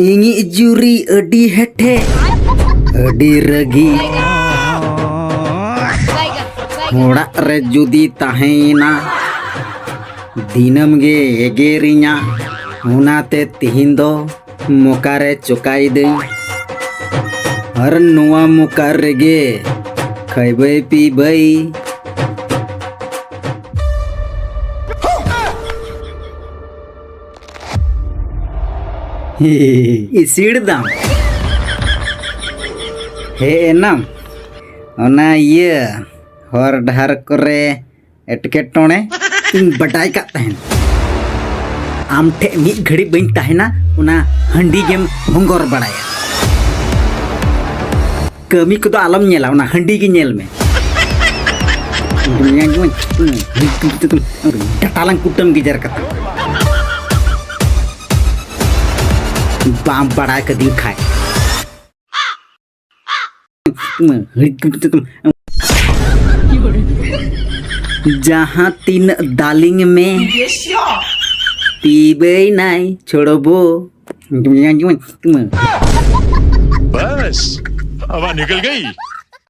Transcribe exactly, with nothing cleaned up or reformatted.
ᱤᱧᱤᱡ ᱡᱩᱨᱤ ᱟᱹᱰᱤ ᱦᱮᱴᱷᱮ, ᱟᱹᱰᱤ ᱨᱟᱹᱜᱤ᱾ ᱚᱲᱟᱜ ᱨᱮ ᱡᱩᱫᱤ ᱛᱟᱦᱮᱸᱭᱮᱱᱟ, ᱫᱤᱱᱟᱹᱢ ᱜᱮ ᱮᱜᱮᱨᱤᱧᱟ᱾ ᱚᱱᱟᱛᱮ ᱛᱤᱦᱤᱧ ᱫᱚ ᱢᱚᱠᱟ ᱨᱮ ᱪᱚᱠᱟᱭᱤᱫᱟᱹᱧ᱾ ᱟᱨ ᱱᱚᱣᱟ ᱢᱚᱠᱟ ᱨᱮᱜᱮ ᱠᱷᱟᱹᱭᱵᱟᱹᱭ ᱯᱤᱵᱟᱹᱭ᱾ ᱤᱥᱤᱲ ᱫᱟᱢ᱾ ᱦᱮᱡ ᱮᱱᱟᱢ? ᱚᱱᱟ ᱤᱭᱟᱹ, ᱦᱚᱨ ᱰᱟᱦᱟᱨ ᱠᱚᱨᱮ ᱮᱴᱠᱮᱴᱚᱬᱮ? ᱤᱧ ᱵᱟᱰᱟᱭ ᱠᱟᱜ ᱛᱟᱦᱮᱱ, ᱟᱢ ᱴᱷᱮᱡ ᱢᱤᱫ ᱜᱷᱟᱹᱲᱤᱡ ᱵᱟᱹᱧ ᱛᱟᱦᱮᱱᱟ, ᱚᱱᱟ ᱦᱟᱺᱰᱤ ᱜᱮᱢ ᱦᱚᱸᱜᱚᱨ ᱵᱟᱲᱟᱭᱟ᱾ ᱠᱟᱹᱢᱤ ᱠᱚᱫᱚ ᱟᱞᱚᱢ ᱧᱮᱞᱟ, ᱚᱱᱟ ᱦᱟᱺᱰᱤ ᱜᱮ ᱧᱮᱞ ᱢᱮ᱾ ᱰᱟᱴᱟ ᱞᱟᱝ ᱠᱩᱴᱟᱹᱢ ᱜᱮᱡᱮᱨ ᱠᱟᱛᱟ᱾ ᱵᱟᱢ ᱵᱟᱲᱟᱭ ᱠᱟᱹᱫᱤᱧ ᱠᱷᱟᱡ᱾ ᱡᱟᱦᱟᱸ ᱛᱤᱱᱟᱹᱜ ᱫᱟᱞᱤᱝ ᱢᱮ, ᱯᱤᱵᱟᱹᱭ ᱱᱟᱭ ᱪᱷᱚᱲᱵᱚ᱾ बस, हवा निकल गई।